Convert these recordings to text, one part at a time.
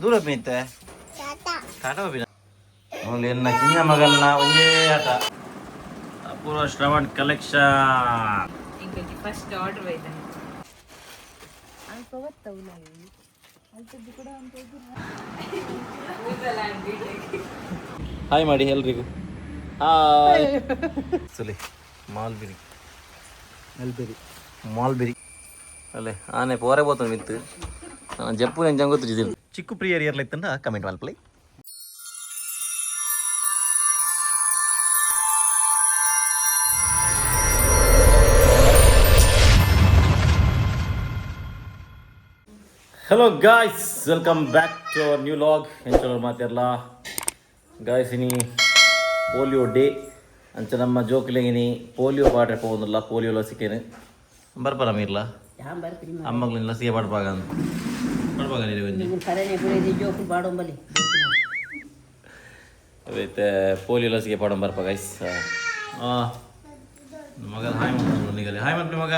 ದೂರ ಮೇತೆ ಟಾಟಾ ನೋಡಿ ಎನ್ನ ಕಿಂಗ ಮಗನ್ನ ಒಂದೇ ಆಟ. ಅಪೂರ್ವ ಶ್ರವಣ್ ಕಲೆಕ್ಷನ್. ಇಂಕೊಂಜಿ ಫಸ್ಟ್ ಆರ್ಡರ್ ಬೈತಾನೆ. ಹಾಯ್ ಮಾಡಿ ಎಲ್ರಿಗೂ, ಹಾಯ್. ಸುಲಿ ಮಾಲ್ಬಿರಿ. ಮಲ್ಬೆರಿ. ಮಾಲ್ಬೆರಿ ಅಲ್ಲೇ ಆನೆ ಪೋರೆ ಪೋತನ ಮಿತ್ತು ಜಪ್ಪು ನೆಂಜ ಗೊತ್ತು. ಚಿಕ್ಕು ಪ್ರಿಯರ್ ಇಯರ್ಲೈತಂಡ ಕಮೆಂಟ್ ಮಲ್ಪಲಿ. Hello guys, welcome back to our new vlog. ಎಂಚ ಮಾತಿರಲ್ಲ ಗಾಯ್ಸ್? ಇನಿ ಪೋಲಿಯೋ ಡೇ. ಅಂಚ ನಮ್ಮ ಜೋಕುಲೆಗಿನಿ ಪೋಲಿಯೋ ಪಾಡ್ರೆ ಪೋವೊಂದುಲ್ಲ, ಪೋಲಿಯೋ ಲಸಿಕೆನು ಬರ್ಪರ ಮೀರ್ಲ? ಅಮ್ಮಗ್ಲಿನ ಲಸಿಕೆ ಪಾಡ್ಪಾಗ ಅಂತ ಪಾಡ್ಪಾಗ ನೀರು ಒಂಜಿ. ಜೋಕು ಬಾಡೊಂಬಲಿ. ಅವೈತೆ ಪೋಲಿಯೋ ಲಸಿಕೆ ಪಾಡೊಂದು ಬರ್ಪ ಗೈಸ್. ಮಗ ಹಾಯ್ ಮಾಡ್ತಾನೆ ನಿಗಲಿ. ಹಾಯ್ ಮಾಡ್ಲಿ ಮಗ,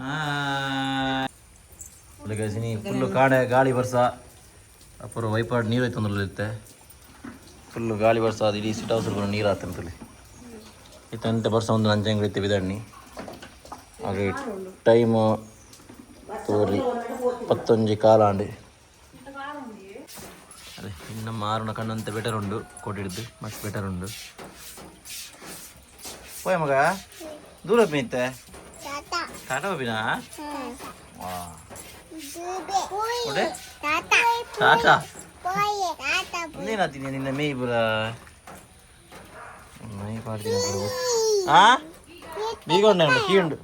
ಹಾಯ್ ಗೈಸ್. ಇನಿ ಫುಲ್ಲು ಕಾಡೆ ಗಾಳಿ ಬರ್ಸ. ಅಪುರ ವೈಪಾಡ್ ನೀರು ಐತಂದ್ರೆ ಫುಲ್ಲು ಗಾಳಿ ಬರ್ಸ. ಅದು ಇಡೀ ಸಿಟ್ ಹೌಸ್ ನೀರು ಆತಂತಲ್ಲಿ ಇತ್ತಂತೆ. ಬರ್ಸ ಒಂದು ನಂಜಂಗ್ ಐತೆ ಬಿದಣ್ಣಿ. ಹಾಗೆ ಟೈಮು ತೋರಿ, 10:15 ಆಂಡ್. ಅದೇ ಇನ್ನು ನಮ್ಮ ಆರುಣ ಕಣ್ಣಂತೆ ಬೆಟರ್ ಉಂಡು ಕೊಟ್ಟಿಡ್ದು, ಮಸ್ತ್ ಬೆಟರ್ ಉಂಡು. ಹೋಯ್ ಮಗ, ದೂರ ಮೇತೆ ಟಾಟಾ ಬಾಬಿನಾ? ಒಡೆ ಟಾಟಾ. ಇನ್ನೇನಾತೀನಿ ನಿನ್ನ ಮೇಯ್ ಪುರ ಮೈ ಪಾಡ್ತೀನಿ. ಆ ಬೀಗ ಉಂಡು, ಕೀ ಉಂಡು.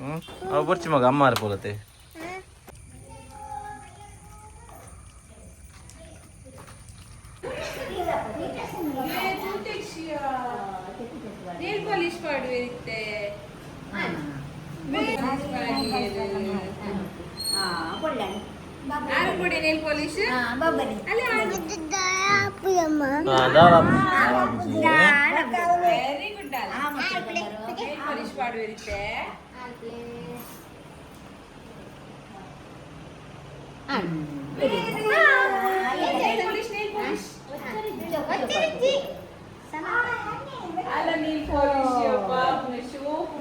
ಹ್ಞೂ, ಅವು ಬರ್ಚಿ ಮಗ, ಅಮ್ಮ ಪೋಲತ್ತೆ. Nail polish ಪಾಡುವೆರಿತ್ತೆ. ಆರು ಕೊಡಿ ನೇಲ್ ಪಾಲಿಶ್ ಅಲ್ಲಿ. ದಾರ. ವೆರಿ ಗುಡ್ ಅಲ್ಲ? ನೇಲ್ ಪಾಲಿಶ್ ಪಾಡುವೆರಿತ್ತೆ. ನೇಲ್ ಪಾಲಿಶ್, ನೇಲ್ ಪಾಲಿಶ್ ಅಲ್ಲ, ನೇಲ್ ಪಾಲಿಶ್ ಪಾಪುನ ಶೋಕು.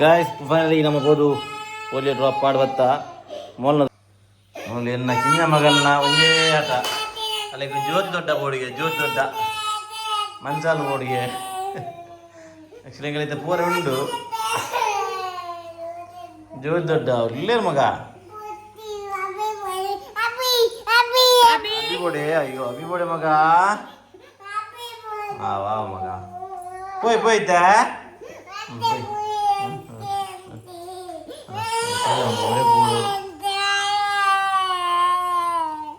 ಗಾಯ್ಸ್, ಫೈನಲಿ ನಮ್ಮ ಬೋದು ಪೋಲಿಯೋ ಡ್ರಾಪ್ ಪಾಡ್ ಬತ್ತ. ಮೊಲ್ನ ಮೊಲ್ ಎನ್ನ ಕಿಂಗ ಮಗನ್ನ ಒಂದೇ ಆಟ. ಅಲ್ಲ, ಜ್ಯೋತಿ ದೊಡ್ಡ ಬೋಡಿಗೆ, ಜ್ಯೋತಿ ದೊಡ್ಡ ಮಂಚಾಲ ಬೋಡಿಗೆ. ಆಕ್ಚುಲಿ ಎಂಗಳೈತೆ ಪೂರ ಉಂಡು. ಜ್ಯೋತಿ ದೊಡ್ಡ ಅವ್ರು ಇಲ್ಲೇನು ಮಗ? ಅಭಿ ಬೋಡೆ, ಅಯ್ಯೋ, ಅಭಿ ಬೋಡೆ ಮಗ. ಆ ವಾ ಮಗ, ಪೋಯ್ ಪೋಯ್ತಾ ಪೋಯ್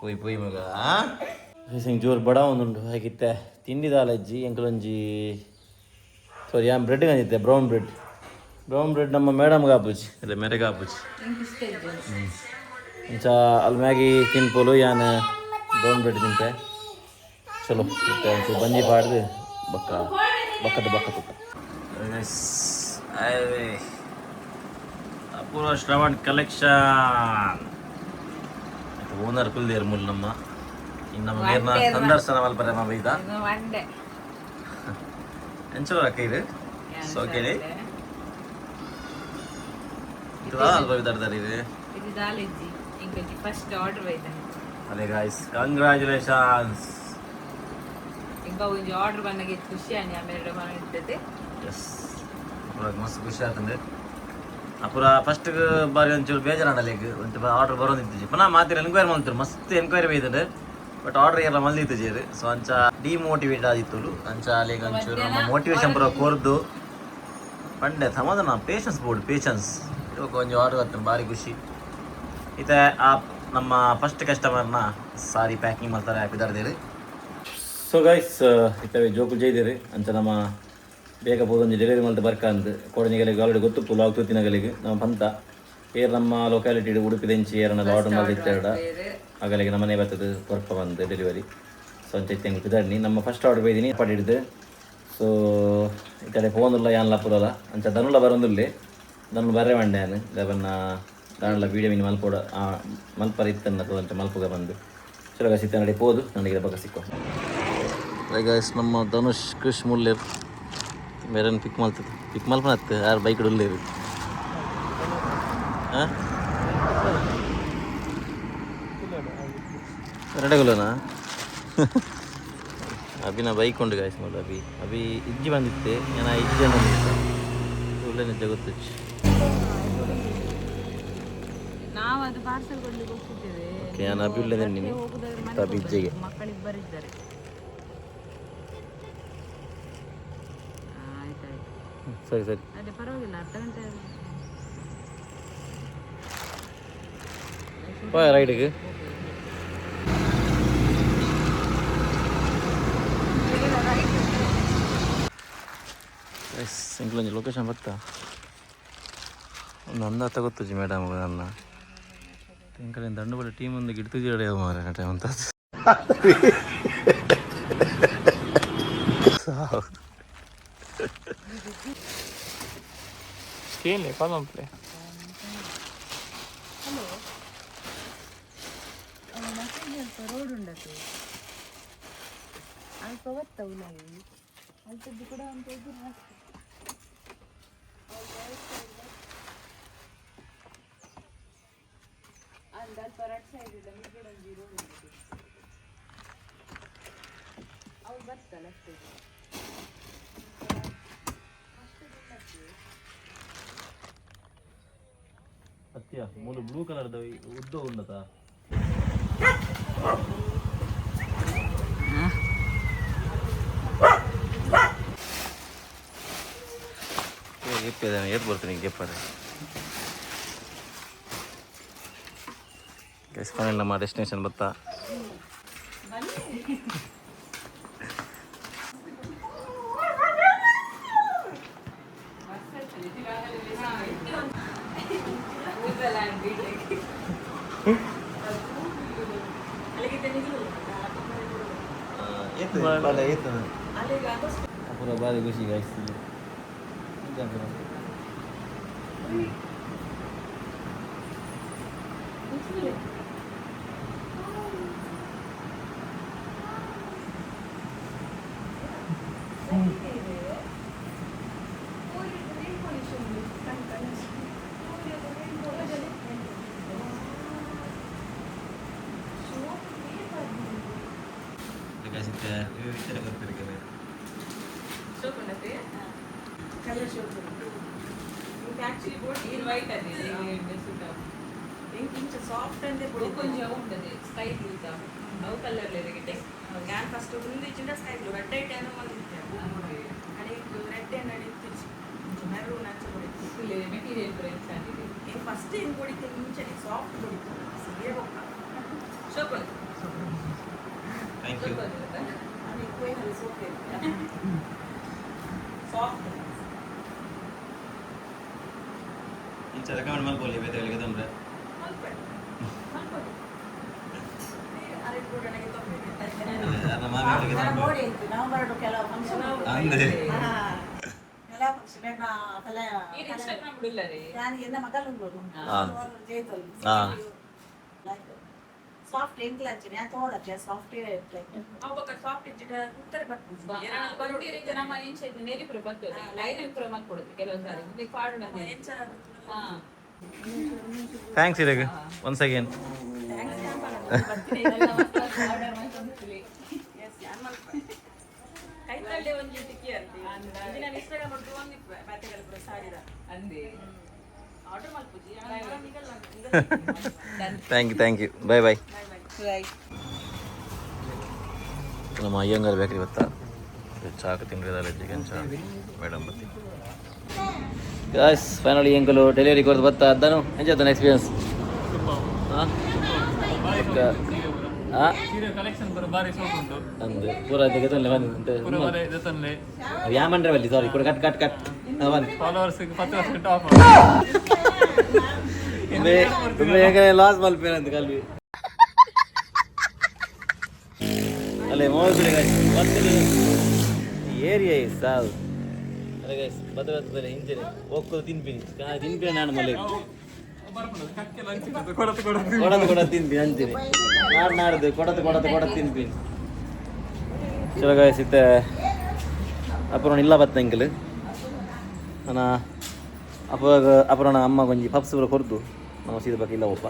ಪೋಯ್ ಪೋಯ್ ಪೋಯ್ ಮಗ. ಸಿಂಗ್ ಜೋರು ಬಡ ಒಂದುಂಡು ಹಾಕಿತ್ತೆ. ತಿಂಡಿದಾಲಜ್ಜಿ ಎಂಕಲೊಂಜಿ, ಸಾರಿ, ಯಾನ್ ಬ್ರೆಡ್ ಕಂದಿತ್ತೆ, ಬ್ರೌನ್ ಬ್ರೆಡ್. ಬ್ರೌನ್ ಬ್ರೆಡ್ ನಮ್ಮ ಮೇಡಮ್ಗೆ ಆಪುಜಿ ಇಲ್ಲ, ಮೇರೆಗೆ ಆಪುಜಿ. ಇಂಚ ಅಲ್ಲಿ ಮ್ಯಾಗಿ ತಿನ್ಪೋಲು, ಯಾನ್ ಬ್ರೌನ್ ಬ್ರೆಡ್ ತಿಂತೆ. ಚಲೋ ಇತ್ತೆ ಒಂಚೂರು ಬಂಜಿ ಪಾಡ್ದು ಬಕ್ಕ ಬಕ್ಕದ ಬಕ್ಕ ತುಕ್ಕ. ಅಪೂರ್ವ ಶ್ರವಣ್ ಕಲೆಕ್ಷನ್ ಓನರ್ ಕುಲ್ದೇರ್ ಮುಲ್ ನಮ್ಮ. ಇನ್ನು ನಮ್ಮ ಮೇರ್ನ ಸಂದರ್ಶನ ಮಲ್ಪರೆ ನಮ್ಮ ಬೈದ. ಒಂಡೆ. ಎಂಚಲ ಅಕ್ಕ ಇದು ಸೋಕೇಳಿ ಇದು ಅಲ್ಪ ವಿದಾರ್ದಾರ ಇದು. ಇದು ದಾಲೆಜ್ಜಿ, ಇಂಕೊಂಜಿ ಫಸ್ಟ್ ಆರ್ಡರ್ ಬೈತಾನೆ. ಅದೇ ಗಾಯ್ಸ್, ಕಂಗ್ರ್ಯಾಚುಲೇಷನ್ಸ್. ಇಂಕ ಒಂಜಿ ಆರ್ಡರ್ ಬಂದಾಗ ಖುಷಿ ಆನಿ ಆಮೇಲೆ ಮನ ಇರ್ತದೆ. ಎಸ್, ಅಪುರ ಮಸ್ತ್ ಖುಷಿ ಆತಂದೆ. ಅಪುರ ಫಸ್ಟ್ ಬಾರಿ ಒಂಚೂರು ಬೇಜಾರಾಂಡಲೇಕ್ ಒಂಚೂರು ಆರ್ಡರ್ ಬರೋದಿತ್ತು. ಪುನಃ ಮಾತಿರ ಎನ್ಕ್ವೈರಿ ಮಲ್ತರು, ಮಸ್ತ್ ಎನ್ಕ್ವೈರಿ ಬೈದಂಡೆ. ಬಟ್ ಆರ್ಡರ್ ಎಲ್ಲ ಮಲ್ದಿತ್ತು. ಸೊ ಅಂಚ ಡಿಮೋಟಿವೇಟ್ ಆದಿತ್ತು. ಅಂಚ ಅಲ್ಲಿಗೆ ಒಂಚೂರು ನಮ್ಮ ಮೋಟಿವೇಶನ್ ಬರೋ ಕೋರ್ದು ಪಂಡೆ ಸಮಾಧಾನ, ಪೇಷನ್ಸ್ ಬೋರ್ಡ್, ಪೇಷನ್ಸ್ ಇವಾಗ ಒಂಜಿ ಆರ್ಡರ್ ಆಯ್ತು, ಭಾರಿ ಖುಷಿ. ಇತ್ತೆ ಆ ನಮ್ಮ ಫಸ್ಟ್ ಕಸ್ಟಮರ್ನ ಸಾರಿ ಪ್ಯಾಕಿಂಗ್ ಮಾಡ್ತಾರೆ ಹಾಕಿದಾರ್ದೇರಿ. ಸೊ ಗೈಸ್, ಇತ್ತವೆ ಜೋಕುಲು ಜೈದೇರಿ. ಅಂಚ ನಮ್ಮ ಬೇಗ ಪೋದು ಒಂಜಿ ಡೆಲಿವರಿ ಮಲ್ತ್ ಬರ್ಕ ಅಂದ್. ಕೋಡನಿಗಲಿಗೆ ಆಲ್ರೆಡಿ ಗೊತ್ತುಪ್ಪು, ಲಾಗ್ ತೂತಿನಗಲಿಗೆ. ನಮ್ಮ ಪಂತ ಏರ್ ನಮ್ಮ ಲೊಕ್ಯಾಲಿಟಿ ಉಡುಪಿ ದಂಚಿ ಏರನ ಆರ್ಡರ್ ಮಲ್ದಿತ್ತೇಡ ಆಗಲಿಗೆ ನಮ್ಮನೆ ಬರ್ತದೆ ಕೊರ್ಪ ಬಂದು ಡೆಲಿವರಿ. ಸೊ ಅಂಚ ಇತ್ತೆ ಎಂಕ್ ಪಿದಾಡ್ನಿ ನಮ್ಮ ಫಸ್ಟ್ ಆರ್ಡರ್ ಬೈದಿನಿ ಪಡಿಡ್ದು. ಸೊ ಈ ಕಡೆ ಫೋನುಲ್ಲ ಯಾನ್ಲ ಪುರಲ ಅಂಚ ದನುಲ ಬರೋದಿಲ್ಲ, ದನು ಬರ್ರೆ ಮಂಡೆ ಯಾನ್ ದಬನ್ನ ದಾನಲ ವೀಡಿಯೋ ಮೀನು ಮಲ್ಪೋಡ ಮಲ್ಪರ ಇತ್ತನ್ನ ಅಂಚ ಮಲ್ಪುಗ ಬಂದು ಚಲೋ ಸಿತ್ತ ನಡಿ ಪೋದು ನನಗೆ ಬಕ ಸಿಕ್ಕೋ. ಗೈಸ್, ನಮ್ಮ ಧನುಷ್ ಕೃಷ್ ಮುಲ್ಲೇರ್ ಮೇರನ್ ಪಿಕ್ ಮಲ್ತದೆ, ಪಿಕ್ ಮಲ್ಪನತ್ತು ಯಾರು ಬೈಕ್ ಉಲ್ಲೇರು. ಹಾಂ, ಎರಡಗಲನಾ ಅಭಿನ ಬೈಕ್ ಉಂಡು ಗಾಯ್ಸ್. ಮೊದಲು ಅಭಿ ಅಭಿ ಇಜ್ಜಿ ಬಂದಿತ್ತೆ, ಏನ ಇಜ್ಜಿ ಬಂದಿತ್ತು ಒಳ್ಳೆ ನಿಜ ಗೊತ್ತಿಚ್ಚು. ನಾವು ಅದು ಪಾರ್ಸಲ್ ಕೊಡ್ಲಿಕ್ಕೆ ಹೋಗ್ತಿದ್ದೇವೆ. ಓಕೆ, ನಾನು ಅಭಿ ಉಳ್ಳೇನೆ ನೀನು ಹೋಗುದಾದ್ರೆ ಮನೆಗೆ ಅಭಿ ಇಜ್ಜಿಗೆ ಹೋಗ್ಬೇಕು. ಮಕ್ಕಳಿಬ್ಬರಿದ್ದಾರೆ. ಆಯ್ತಾಯ್ತು. ಸರಿ ಸರಿ. ಅದೇ ಪರವಾಗಿಲ್ಲ, ಅರ್ಧ ಗಂಟೆ. ಪೋಯ ರೈಡಿಗೆ. ಎಸ್, ಎಂಕ್ಲೊಂಜಿ ಲೊಕೇಶನ್ ಬತ್ತ ಒಂದು ಅಂದಾತ ಗೊತ್ತುಜಿ ಮೇಡಮ್ ನನ್ನ ಎಂಕಲಿನ ದಂಡುಬಳ್ಳಿ ಟೀಮ್ ಒಂದು ಗಿಡ್ತಿಜಿ ಮಾರ ಟೈಮ್ ಅಂತ. ಕೇಳಿ ಪದೊಂಪ್ಲೆ. ರೋಡ್ ಉಂಡತು ಅಲ್ಪ ಬತ್ತ ಉಲಾಯಿ ಅಲ್ಪದ್ದು ಕೂಡ ಅಂತ ಎದುರು ಹಾಕ್ತದೆ. ಅಂದ್ ಅಲ್ಪ ರಡ್ ಸೈಡ್ ಇಲ್ಲ ಮಿಡ್ಲ್ ಒಂಜಿ ರೋಡ್ ಉಂಟು, ಅವು ಬರ್ತಲ್ಲ ಅಷ್ಟೇ. ಅತ್ಯ ಮೂಲು ಬ್ಲೂ ಕಲರ್ದ ಉದ್ದ ಉಂಡತ. ಏತ್ ಬರ್ತೀನಿ ಗೆಪ್ಪರೆ. ಗೈಸ್, ಫೈನಲ್ ನಮ್ಮ ಡೆಸ್ಟಿನೇಷನ್ ಬತ್ತಾ. ಪೂರ ಬಾರಿ ಖುಷಿ ಗಾಯ್ಸ್. ವೈಟ್ ಅದೇ. ಇಂಚ ಸಾಫ್ಟ್ ಅಂದ್ರೆ కొంచెం ఉంటది ಸ್ಕೈ ಬ್ಲೂ ಅವು ಕಲರ್ ಗಿಟ್ಟೆ. ನಾನು ಫಸ್ಟ್ ಒಂದು ಇಚ್ಚಿಂದ ಸ್ಕೈ ಬ್ಲೂ ರೆಡ್ ಐಟ್ ಏನೋ ಬಂದಿತ್ತೆ, ಅಡಿಗೆ ರೆಡ್ ಏನು ಇತ್ತಿಚ್ಚಿ ಮೆರೂನ್ ಅಂಚ ಕೊಡಿತ್ತು. ಮೆಟೀರಿಯಲ್ ಪೂರ ಎಂಚ ಆಗಿದೆ. ಫಸ್ಟ್ ಏನು ಕೊಡಿತ್ತೆ ಮುಂಚೆನೆ ಸಾಫ್ಟ್ ಕೊಡಿತ್ತು ಸರಿಯೇ ಹೋಗ್ತಾ ಶೋಕ್. Thank you. ನಾನು ఎక్కువ ಸೋಫ್ ಸಾಫ್ಟ್. ಇಂಚ ರೆಕಮೆಂಡ್ ಮಲ್ಪೊಲಿ ಬೇತೆ ತೊಂದರೆ. ನಾವು ಬರೋದು ಕೆಲವು ಫಂಕ್ಷನ್ ಅಂದ್ರೆ ಕೆಲವು ಫಂಕ್ಷನ್. ಈ ಇನ್ಸ್ಟಾಗ್ರಾಮ್ ಬಿಡಿಲ್ಲ ರೀ. ನಾನು ಎನ್ನ ಮಗಲು ಹಾ. ಸಾಫ್ಟ್ ಎಂಕ್ಲ ಅಂಚನೆ ತೋಡಕ್ಕೆ ಸಾಫ್ಟ್. ಅವಾಗ ಸಾಫ್ಟ್ ಇಚ್ಚಿಟ ಉತ್ತರ ಬರ್ತದೆ. ನಮ್ಮ ಇಂಚ ನೇರಿ ಪೂರ ಬರ್ತದೆ, ಲೈನ್ ಪೂರ ಮಲ್ಕೊಡುದು ಕೆಲವೊಂದು ಸಾರಿ ಮುಂದೆ ಪಾಡೋಣ. ಎಂಚ ಹಾ. Thanks ಇರಗ ಒನ್ಸ್ ಅಗೇನ್. ಆರ್ಡರ್ ಮಾಡ್ಕೊಂಡು. ಕೈತಲ್ಲೇ ಒಂಜಿ ಟಿಕ್ಕಿ ಅಂತ ನಾನು ಇನ್ಸ್ಟಾಗ್ರಾಮ್ ಒಂದಿಪ್ಪೆ ಬ್ಯಾತೆಗಲ್ ಪೂರ ಸಾರಿದ. ಅಂದೆ. Order ಮಲ್ಪುಜಿ. Thank you, thank you, bye bye. ನಮ್ಮ ಅಯ್ಯಂಗಾರ್ ಬೇಕ್ರಿ ಗೊತ್ತಾ ಚಾಕು ತಿಂಡಿದಾರೆ ಚಿಕನ್ ಚಾ ಮೇಡಮ್ ಬತ್ತಿ. ಗಾಯ್ಸ್, ಫೈನಲಿ ಎಂಕುಲು ಡೆಲಿವರಿ ಕೊರ್ದು ಬತ್ತಾ. ಅದ್ದನು ಎಂಚ ಎಕ್ಸ್ಪೀರಿಯನ್ಸ್? ಹಾಂ ಹಾಂ. ಸೀರೆ ಕಲೆಕ್ಷನ್ ಪೂರ ಬಾರಿ ಸೋಕ್ ಉಂಟು. ಅಂದು ಪೂರ ಜಗತ್ತಲ್ಲೇ ಬಂದು. ಪೂರ ಬಾರಿ ಜೊತನ್ಲೆ. ಯಾಮಂಡ್ರೆ ಬಲ್ಲಿ, ಸಾರಿ, ಕೂಡ ಕಟ್ ಕಟ್ ಕಟ್ ಬನ್ನಿ. Followers 10% of. ತುಂಬೆ ತುಂಬೆ ಯಾಕಂದ್ರೆ ಲಾಸ್ ಮಲ್ಪೇನಂತ ಕಲ್ವಿ ಅಲ್ಲೇ ಮೋಸು ಏರಿಯಾ ಸಾವು. ಅಲ್ಲ ಗೈಸ್, ಬತ್ತ ಬತ್ತಲೆ ಇಂಚನೆ ಒಕ್ಕಲು ತಿನ್ಪಿನಿ ತಿನ್ಪಿನಿ ನಾನು ಮಲೆ ಕೊಡತು ಕೊಡತು. ಕೊಡದು ಕೊಡದು ತಿನ್ಪಿನಿ ಅಂಚನೆ ನಾಡು ನಾಡ್ದು ಕೊಡದು ಕೊಡದು ಕೊಡದು ತಿನ್ಪಿನಿ. ಚಲೋ ಗಾಯ್ಸ್, ಇತ್ತೆ ಅப்புறம் ಇಲ್ಲ ಬತ್ತ ಎಂಕಲ್ ಅನ ಅಪ್ಪಗ ಅಪರಣ ಅಮ್ಮ ಕೊಂಜಿ ಪಪ್ಸ್ ಪೂರ ಕೊರ್ದು ನಮ್ಮ ಸೀದ ಬಕ್ಕ ಇಲ್ಲ ಒಪ್ಪ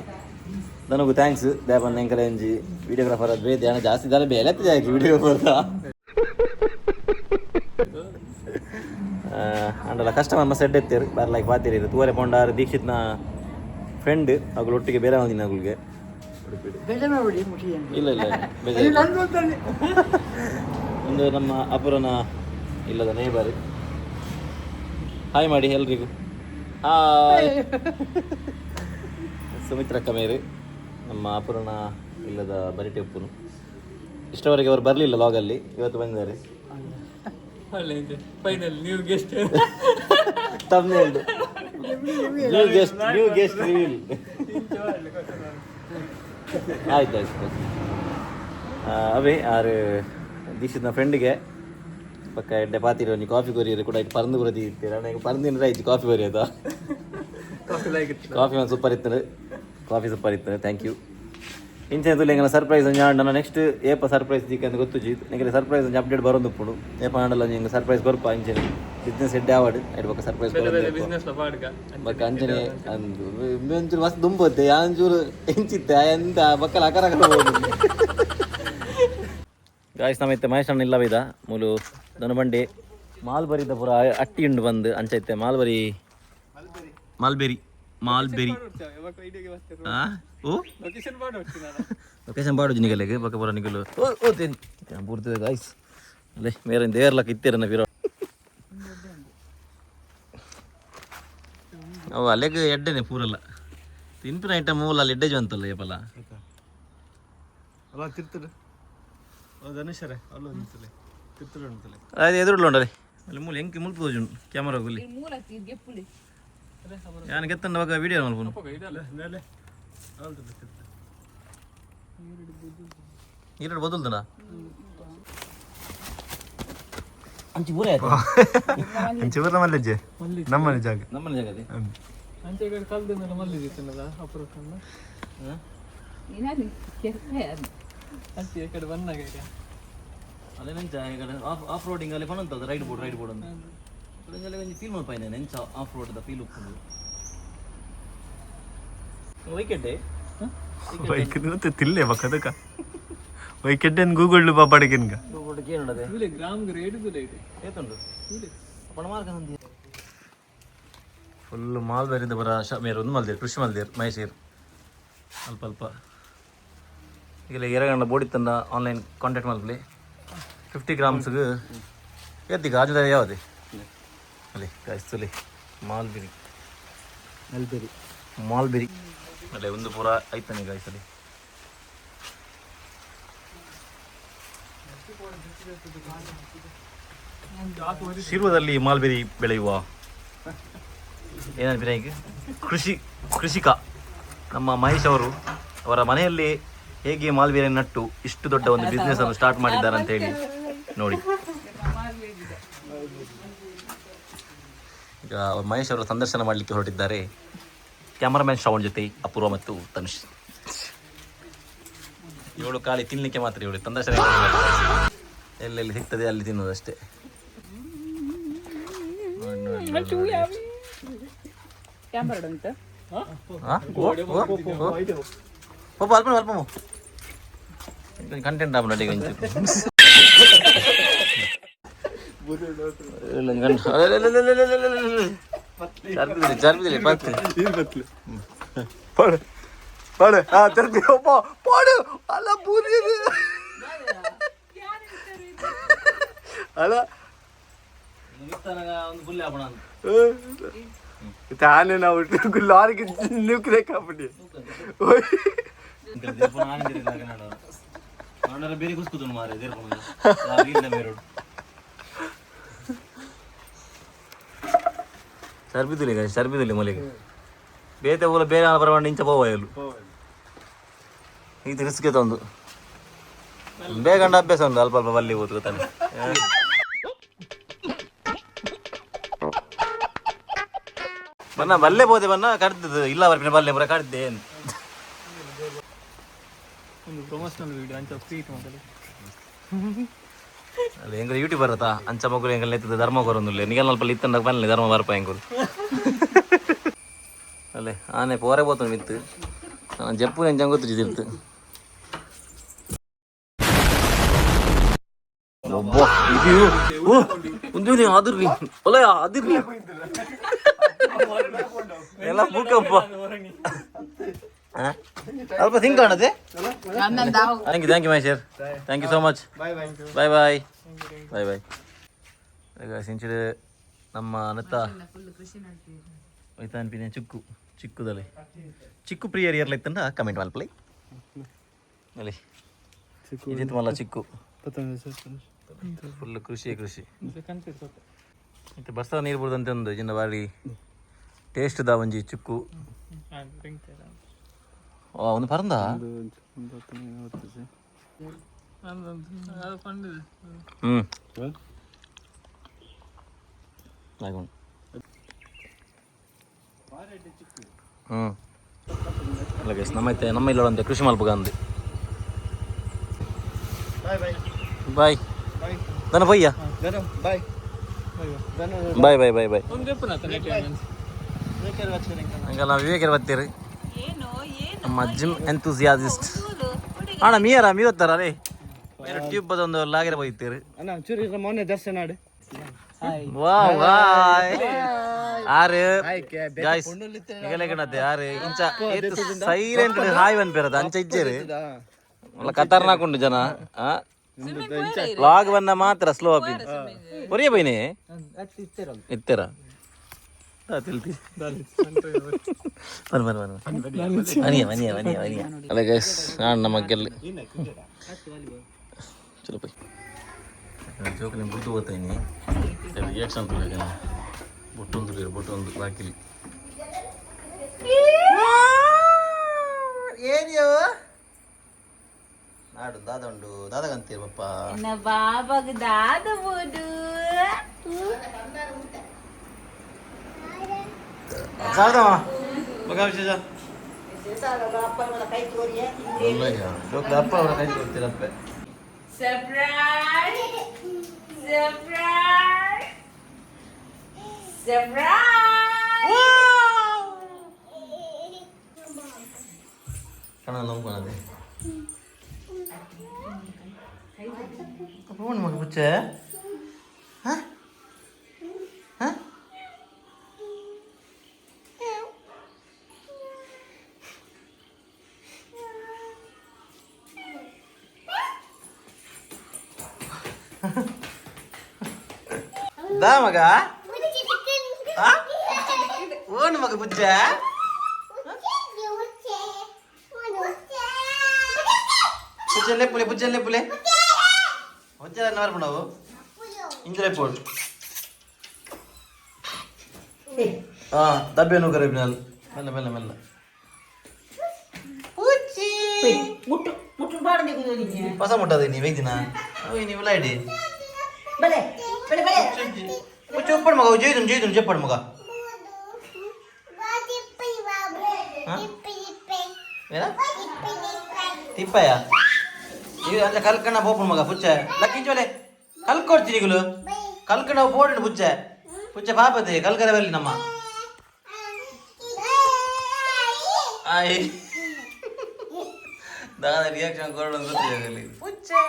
ನನಗೂ thanks ದೇಪನ್ನ ಎಂಕಲ್ ಒಂಜಿ ವಿಡಿಯೋಗ್ರಾಫರ್ ಅದು ಬೇತೆ ಹಣ ಜಾಸ್ತಿ ಇದ್ದಾರೆ ಬೇಲೆ ಜಾಕಿ ವಿಡಿಯೋಗ್ರಾಫರ್ ಅಂಡಲ ಕಸ್ಟಮರ್ ಮಸ್ತ್ ಎಡ್ಡೆ ಎತ್ತೇರು ಬರ್ಲೈಕ್ ಪಾತಿರಿ ತೂವರೆ ಪೊಂಡಾರ್ ದೀಕ್ಷಿತ್ನ ಫ್ರೆಂಡ್ ಅಗುಲು ಒಟ್ಟಿಗೆ ಬೇರೆ ಒಂದಿನ ಅಗುಲ್ಗೆ. ಇಲ್ಲ ಇಲ್ಲ, ಬೇಜಾರಿಲ್ಲ. ಒಂದು ನಮ್ಮ ಅಪುರನ ಇಲ್ಲದ ನೇಬರ್. ಹಾಯ್ ಮಾಡಿ ಎಲ್ರಿಗೂ. ಹಾಯ್. ಸುಮಿತ್ರ ಕಮೇರು ನಮ್ಮ ಅಪುರನ ಇಲ್ಲದ ಬರಿಟೆ ಉಪ್ಪುನು. ಇಷ್ಟವರೆಗೆ ಅವರು ಬರಲಿಲ್ಲ ಲಾಗಲ್ಲಿ, ಇವತ್ತು ಬಂದಿದ್ದಾರೆ. ಒಳ್ಳೆ ಇದೆ. Final new guest. Thumbnail, new guest, new guest reveal. ಆಯ್ತು ಆಯ್ತು. ಅವೇ ಆರು ದೀಕ್ಷಿತ್ನ ಫ್ರೆಂಡ್ಗೆ ಪಕ್ಕ ಎಡ್ಡೆ ಪಾತಿರ ಒಂಜಿ ಕಾಫಿ ಕೊರಿಯರು ಕೂಡ ಪರಂದು ಕೂಡ ತೀರ್ತೀರ. ನನಗೆ ಪರಂದಿನ ಆಯ್ತು ಕಾಫಿ ಕೊರಿಯೋದ. ಕಾಫಿ ಲೈಕ್ ಇತ್ತು. ಕಾಫಿ ಒಂದು ಸೂಪರ್ ಇತ್ತು, ಕಾಫಿ ಸೂಪರ್ ಇತ್ತು. Thank you. ಇಂಚಿನ ತುಲಿ ಎಂಗನ ಸರ್ಪ್ರೈಸ್ ಒಂಜಿ ಆಂಡ ನೆಕ್ಸ್ಟ್ ಏಪ ಸರ್ಪ್ರೈಸ್ ದಿಕ್ಕ ಅಂತ ಗೊತ್ತುಜಿ. ನಿಮಗೆ ಸರ್ಪ್ರೈಸ್ ಒಂಜಿ ಅಪ್ಡೇಟ್ ಬರೋದು ಉಪ್ಪುಡು. ಏಪ ಆಂಡಲ ಹಿಂಗೆ ಸರ್ಪ್ರೈಸ್ ಕೊರ್ಪ. ಇಂಚಿನ ಬಿಸ್ನೆಸ್ ಹೆಡ್ ಆವಡ್ ಐಟ್ ಬೊಕ್ಕ ಸರ್ಪ್ರೈಸ್. ಬೇರೆ ಬೇರೆ ಬಿಸ್ನೆಸ್ ಪಾಡ್ಗ. ಬೊಕ್ಕ ಅಂಚನೆ ಅಂದು ಒಂಚೂರು ಮಸ್ತ್ ದುಂಬತ್ತೆ ಒಂಚೂರು ಎಂಚಿತ್ತೆ ಎಂತ ಬಕ್ಕಲ ಅಕರ ಅಕರ. ಗಾಯ್ಸ್, ನಮ್ಮ ಇತ್ತೆ ಮಹೇಶ್ ಅಣ್ಣ ಇಲ್ಲವಿದ ಮೂಲು ದನಬಂಡಿ ಮಾಲ್ಬರಿದ ಪೂರ ಅಟ್ಟಿ ಉಂಡು ಬಂದು ಅಂಚೈತೆ. ಮಾಲ್ಬರಿ ಮಾಲ್ಬೆರಿ ಮಾಲ್ಬೆರಿ. ಆ ಓ. ಲೊಕೇಶನ್ ಪಾಡ್. ಲೊಕೇಶನ್ ಪಾಡು ನಿಗಲೆಗ್ ಬೊಕ್ಕ ಪೂರ ನಿಗಲು. ಓ ಓ ತಿನ್ ಪೂರ್ತಿ ಗಾಯ್ಸ್. ಅಲ್ಲೇ ಮೇರೆ ದೇರ್ಲಕ್ಕ ಇತ್ತೀರನ್ನ ಬಿರೋ ಅವು ಅಲೆಗ್ ಎಡ್ಡೆನೆ ಪೂರಲ್ಲ ತಿನ್ಪಿನ ಐಟಮ್ ಮೂಲ ಅಲ್ಲಿ ಎಡ್ಡೆ ಅಂತಲ್ಲ ಏಪಲ್ಲ. ಅಲ್ಲ ತಿರ್ತಡು ಧನುಷರೇ ಅಲ್ಲ ಒಂದ್ಸಲ ತಿರ್ತಡು ಉಂಟಲೆ. ಅದು ಎದುರುಳ್ಳ ಉಂಡಲೆ ಅಲ್ಲಿ ಮೂಲ ಎಂಕಿ ಮುಲ್ಪ ತೋಜುಂಡು ಕ್ಯಾಮರಾ ಗುಲ್ಲಿ. ಮೂಲ ಗೆಪ್ಪುಲಿ. ಯಾನ್ ಗೆತ್ತಂಡ ಬೊಕ ವಿಡಿಯೋ ಮಲ್ಪುನು. ಮೇಲೆ ಹೌದು ತಿರ್ತು. ಈರಡು ಬದಲ್ದನ ಅಂಚಿ ಪೂರ ಆಯ್ತು. ಅಂಚೆ ಬರ ಮಲ್ಲಜ್ಜೆ ನಮ್ಮನೆ ಜಾಗ. ನಮ್ಮನೆ ಜಾಗ ಅದೇ. ಅಂಚೆ ಕಡೆ ಕಲ್ದಿದ್ದಲ್ಲ ಮಲ್ಲಿದಿತ್ತಲ್ಲ ಅಪರೂಪನ್ನ. ಏನಾದ್ರು ಕೆರ್ಪೆ ಅದು. ಅಂಚೆ ಈ ಕಡೆ ಬಂದಾಗ ಈಗ. ಅಲ್ಲೇ ನೆಂಚ ಈ ಕಡೆ ಆಫ್ ಆಫ್ ರೋಡಿಂಗ್ ಅಲ್ಲಿ ಪನಂತದ ರೈಡ್ ಬೋರ್ಡ್ ರೈಡ್ ಬೋರ್ಡ್ ಅಂತ ಅಲ್ಲಿ ಒಂಜಿ ಫೀಲ್ ಮಲ್ಪಾಯಿನ ನೆಂಚ ಆಫ್ ರೋಡ್ the feel ಉಪ್ಪುಂಡು ವೈಕೆಡ್ಡೆ. Bike ತಿಲ್ಲೆ ಬಕ್ಕದಕ್ಕ ವೈಕೆಡ್ಡೆನ್ Google ಬಾಬಾಡಿಗಿನ್ಗ. ಕೇಳದೆ. ತೂಲೆ ಗ್ರಾಮ್ ರೇಟ್ ತೂಲೆ ಇದೆ. ಏತುಂಡು ಪಣ ಮಾರ್ಕ ನಂದಿ ಫುಲ್ ಮಾಲ್ಬೇರಿಂದ ಬರ ಮೇರು ಒಂದು ಮಲ್ದೇರು ಕೃಷಿ ಮಲ್ದೇರು ಮೈಸೂರು ಅಲ್ಪ ಅಲ್ಪ. ಈಗ ಎರಗಂಡ ಬೋಡಿ ತಂದ ಆನ್ಲೈನ್ ಕಾಂಟ್ಯಾಕ್ಟ್ ಮಲ್ಪಲಿ. 50 ಗ್ರಾಮ್ಸ್ಗೆ ಎತ್ತಿಗ ಆಜುದ ಯಾವುದೇ ಅಲ್ಲಿ ಗಾಯ್ಸ್ ತುಲಿ ಮಾಲ್ಬೆರಿ. ಮಲ್ಬೆರಿ. ಮಾಲ್ಬೆರಿ ಅಲ್ಲೇ ಒಂದು ಪೂರ ಐತಾನೆ ಗಾಯ್ಸ್ ಅಲ್ಲಿ. ಶಿರ್ವದಲ್ಲಿ ಮಾಲ್ಬೆರಿ ಬೆಳೆಯುವ ಏನಂತೀರ ಈಗ ಕೃಷಿ ಕೃಷಿಕ ನಮ್ಮ ಮಹೇಶ್ ಅವರು ಅವರ ಮನೆಯಲ್ಲಿ ಹೇಗೆ ಮಾಲ್ಬೆರಿ ನಟ್ಟು ಇಷ್ಟು ದೊಡ್ಡ ಒಂದು ಬಿಸ್ನೆಸ್ ಅನ್ನು ಸ್ಟಾರ್ಟ್ ಮಾಡಿದ್ದಾರೆ ಅಂತ ಹೇಳಿ ನೋಡಿ. ಈಗ ಮಹೇಶ್ ಅವರು ಸಂದರ್ಶನ ಮಾಡಲಿಕ್ಕೆ ಹೊರಟಿದ್ದಾರೆ ಕ್ಯಾಮರಾಮ್ಯಾನ್ ಶ್ರವಣ್ ಜೊತೆ ಅಪೂರ್ವ ಮತ್ತು ತನುಷ್. ಇವಳು ಖಾಲಿ ತಿನ್ನಲಿಕ್ಕೆ ಮಾತ್ರ. ಇವಳು ಸಂದರ್ಶನ ಎಲ್ಲೆಲ್ಲಿ ಸಿಗ್ತದೆ ಅಲ್ಲಿ ತಿನ್ನೋದಷ್ಟೇ. ನೋಡಿ, ನೋಡಿ, ನೋಡಿ. ಕ್ಯಾಮರಾ ಉಂಟು. ಆ? ಓ, ಓ, ಓ. ಪಾಪ ಅಲ್ಪ ಅಲ್ಪ ಕಂಟೆಂಟ್ ಆಪುಂಡು ಒಂಚೂರು. ಇಲ್ಲ, ಅಲೆ, ಅಲೆ, ಅಲೆ, ಅಲೆ, ಅಲೆ, ಅಲೆ, ಅಲೆ. ಚರ್ಬಿದಿಲ್ಲ ಚರ್ಬಿದಿಲ್ಲ ಪತ್ತು. ಪಾಡು ಪಾಡು ಆ ತಿರ್ತಿ ಒಬ್ಬ ಪಾಡು ಅಲ್ಲ ಪೂರಿ ಅಲ್ಲ. ಒಂದು ಪುಲ್ಲೆ ಆಪುಣ ಅಂತ. ತಾನೇ ನಾವು ಲಾರಿಗೆ ನೂಕಿದೆ ಕಾಪಡಿ. ಬೇರೆ ಕುಸ್ಕುದು ಮಾರೆ. ಚರ್ಬಿದಿಲ್ಲ ಚರ್ಬಿದಿಲ್ಲ ಮೊಲಿಗೆ. ಬೇತೆ ಊಲ ಬೇರೆ ಬರವಂಡ ಇಂಚ ಪೋವಯಲು ಇದು ರಿಸ್ಕ್ ತಂದು ಬೇಗಂಡ ಅಭ್ಯಾಸ ಉಂಟು ಅಲ್ಪ ಅಲ್ಪ ಬಲ್ಲಿ ಹೋತು ಗೊತ್ತಾನೆ. ಬನ್ನ ಬಲ್ಲೆ ಪೋದೆ ಬನ್ನ ಕಡ್ದದ್ದು ಇಲ್ಲ ಬರ್ಪಿನ ಬಲ್ಲೆ ಪೂರ ಕಡ್ದೆ ಏನು. ಒಂದು ಪ್ರಮೋಷನಲ್ ವಿಡಿಯೋ ಅಂಚ ಸ್ವೀಟ್ ಮೊದಲು. ಅಲ್ಲ ಎಂಗ್ಲ ಯೂಟ್ಯೂಬರ್ ಅತ್ತ ಅಂಚ ಮಗುಲು ಎಂಗಲ್ ನೆತ್ತದ ಧರ್ಮ ಕೊರೊಂದುಲ್ಲೆ ನಿಗಲ್ ಅಲ್ಪ ಇತ್ತಂಡ ಬನ್ನಿ ಧರ್ಮ ಬರ್ಪ ಎಂಗುಲು ಅಲ್ಲೇ ಆನೆ ಪೋರೆ ಪೋತನು ಮಿತ್ತು ನಾನು ಜಪ್ಪು ನೆಂಚ ಗೊತ್ತು ತಿರ್ತು. ಒಬ್ಬ ಇದು ಓ ಒಂದು ಅದಿರ್ಲಿ ಒಲೆ ಅದಿರ್ಲಿ ಎಲ್ಲ ಭೂಕಂಪ. ಅಲ್ಪ ತಿಂಕ್ ಕಾಣದೆ. Thank you, thank you Maheshwar, thank you so much. Bye bye. Bye bye bye bye. ಸಿಂಚಿಡು ನಮ್ಮ ನತ್ತ ಅನ್ಪಿನ ಚಿಕ್ಕು ಚಿಕ್ಕುದಲೆ ಚಿಕ್ಕು ಪ್ರಿಯರ್ ಇಯರ್ಲ ಇತ್ತಂಡ ಕಮೆಂಟ್ ಮಲ್ಪಲೆ ಅಲ್ಲಿ ಇದಿತ್ತು ಮಲ್ಲ ಚಿಕ್ಕು. ಫುಲ್ ಕೃಷಿ ಕೃಷಿ. ಮತ್ತೆ ಬರ್ಸದ ನೀರು ಬರುದಂತೆ ಒಂದು ಜಿನ್ನ ಬಾರಿ ಟೇಸ್ಟ್ the ಒಂಜಿ ಚಿಕ್ಕು. ಒಂದು ಪರಂದ. ಹ್ಮ್ ಹ್ಮ್ ಅಲ್ಲ ಗೈಸ್, ನಮ್ಮ ಐತೆ ನಮ್ಮ ಇಲ್ಲ ಅಂತೆ ಕೃಷಿ ಮಲ್ಪಗ ಅಂದೆ. ಬಾಯ್ ದನ ಬಯ್ಯ. Bye. Bye bye bye bye. ಒಂದು ಹಂಗಲ್ಲ ವಿವೇಕರ್ ಬರ್ತೀರಿ ನಮ್ಮ ಜಿಮ್ ಎಂತೂಸಿಯಾಸಿಸ್ಟ್ ಅಣ್ಣ. ಮೀಯರ ಮೀರತ್ತಾರ ರೇ ಟ್ಯೂಬ್ ಬದೊಂದು ಲಾಗೆರೆ ಹೋಯ್ತೀರಿ. ಅಣ್ಣ ಚೂರು ಮೊನ್ನೆ ದರ್ಶನ ಆಡು. ವಾವ್ ಬಾಯ್ ಆರು ಗಾಯ್ಸ್ ನಿಗಲೆ ಕಣತೆ ಆರು ಇಂಚ ಸೈಲೆಂಟ್ ಹಾಯ್ ಅನ್ಪೇರದ ಅಂಚ ಇಜ್ಜೇರು ಒಲ್ಲ ಖತರ್ನಾಕ್ ಉಂಡು ಜನ. ಲಾಗ್ ಬನ್ನ ಮಾತ್ರ ಸ್ಲೋ ಅಪ್ ಒರಿಯ ಬೈನೆ ಇತ್ತೆರ ತಿಳ್ತಿ. ಬನ್ ಬನ್ ಬನ್ ಮನಿಯ ಮನಿಯ ಮನಿಯ ಮನಿಯ. ಅಲ್ಲ ಗೈಸ್, ನಾನು ನಮ್ಮ ಗೆಲ್ಲಿ ಚಲೋ ಪೈ ಜೋಕಲಿ ಬುಟ್ಟು ಹೋಗ್ತೀನಿ. ರಿಯಾಕ್ಷನ್ ತುಳಿಯ ಬೊಟ್ಟೊಂದು ಬೊಟ್ಟೊಂದು ಬಾಕಿಲಿ ಏನಿಯೋ ನಾಡು ದಾದ ಉಂಡು ದಾದಗಂತೀರ ಪಪ್ಪ. ಬಾಬಾಗ ದಾದ ಬೋಡು. ಸಾರದಮ್ಮ ಮಗ ವಿಶೇಷ ಜೋಕ್ಲಿ ಅಪ್ಪ ಅವರ ಕೈ ಕೊಡ್ತೀರಪ್ಪೆ. Surprise surprise surprise. ಕಣ ನಂಬ್ಕೊಳದೆ ಫೋನ್ ಮಗ ಪುಚ್ಚೆ. ಹಾಂ ಹಾಂ ದಾ ಮಗ ಓನ್ ಮಗ ಪುಚ್ಚೆ. ಪುಚ್ಚಲ್ಲೇ ಪುಲೆ ಪುಚ್ಚಲ್ಲೇ ಪುಲೆ ಒಂಚೆ ಬರ್ಪುಂಡವು ಇಂಚಲೆ ಪೋಡು. ಹಾ ದಬ್ಬೆ ನೂಕರ ಮೆಲ್ಲ ಮೆಲ್ಲ ಮೆಲ್ಲ. ಮುಟ್ಟು ಮುಟ್ಟು ಬಾಡದೆ. ಹೊಸ ಮುಟ್ಟದ ನೀ ವೇದಿನ ಓಯ್ ನೀವು ಲೈಡಿ. ಬಲೆ ಬಲೆ ಬಲೆ. చెప్పండి మగ జైదును జైదును చెప్పండి మగ. ತಿಪ್ಪಯ್ಯ ಈಗ ಅಂಚ ಕಲ್ಕಣ್ಣ ಪೋಪುಂಡು ಮಗ ಪುಚ್ಚೆ ಲಕ್ಕಿಂಚೋಲೆ ಕಲ್ಕೊಡ್ತೀನಿ ಈಗಲು ಕಲ್ಕಣ್ಣ ಪೋಡು ಪುಚ್ಚೆ ಪುಚ್ಚೆ ಪಾಪತೆ ಕಲ್ಕರೆ ಬರಲಿ ನಮ್ಮ ಆಯ್ ದಾದ ರಿಯಾಕ್ಷನ್ ಕೊಡೋಣ ಗೊತ್ತಿಲ್ಲ ಪುಚ್ಚೆ.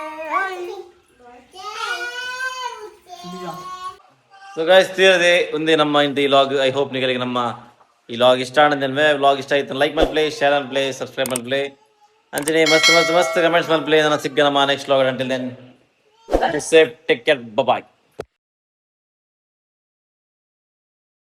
ಸೊ ಗಾಯ್ಸ್, ತೀರದೆ ಒಂದೇ ನಮ್ಮ ಇಂತ ಈ ಲಾಗ್. I hope ನಿಗಳಿಗೆ ನಮ್ಮ ಈ ಲಾಗ್ ಇಷ್ಟ ಆನಂದ. ವ್ಲಾಗ್ ಇಷ್ಟ ಆಯ್ತು ಲೈಕ್ ಮಲ್ಪ್ಲೆ, ಶೇರ್ ಮಲ್ಪ್ಲೆ, ಸಬ್ಸ್ಕ್ರೈಬ್ ಮಲ್ಪ್ಲೆ, ಅಂಚನೆ ಮಸ್ತ್ ಮಸ್ತ್ ಮಸ್ತ್ ಕಮೆಂಟ್ಸ್ ಮಲ್ಪ್ಲೆ. ನನ್ನ ಸಿಗ್ಗ ನಮ್ಮ next vlog. Until then, safe, take care, bye.